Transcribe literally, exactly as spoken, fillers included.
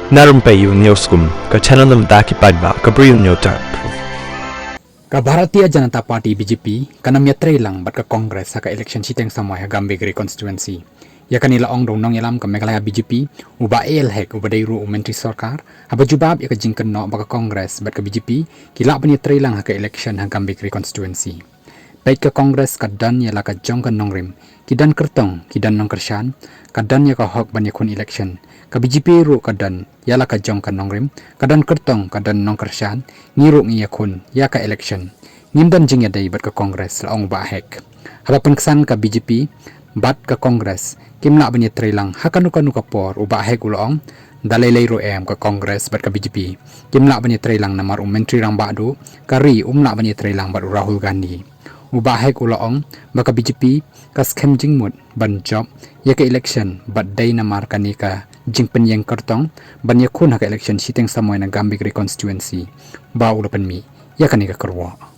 Na rympei ïa u News Kum, ka channel na bynta ki paidbah, ka Bri u News Tap. Ka Bharatiya Janata Party B J P kan ym ïatreilang bad ka Congress ha ka election shiteng samoi ha Gambegre constituency. Ïa kane la ong da u nongïalam ka Meghalaya B J P, u Bah A L Hek, uba dei ruh u Myntri Sorkar, haba jubab ïa ka jingkynnoh ba ka Congress bad ka B J P ki lah ban ïatreilang ha ka election ha Gambegre constituency. Peit, ka Congress ka don ïa la ka jong ka nongrim, ki don kyrtong, ki don nongkyrshan, ka don ïa ka hok ban ïakhun election. Ka B J P ruh ka don ïa la ka jong ka nongrim, ka don kyrtong, ka don nongkyrshan, ngi ruh ngi ïakhun ïa ka election. Ngim don jingïadei bad ka Congress, la ong u Bah Hek. Haba pynksan, ka B J P bad ka Congress kim lah ban ïatreilang ha kano kano ka por, u Bah Hek u la ong. Da lei lei ruh em, ka Congress bad ka B J P kim lah ban ïatreilang namar u Myntri Rangbah duh, ka ri um lah ban ïatreilang bad u Rahul Gandhi. U Bah Hek u la ong ba ka B J P ka skhem jingmut ban jop ïa ka election bad dei namar kane ka jingpynïeng kyrtong ban ïakhun ha ka election shiteng samoi na Gambegre constituency ba u la pynmih ïa kane ka kyrwoh.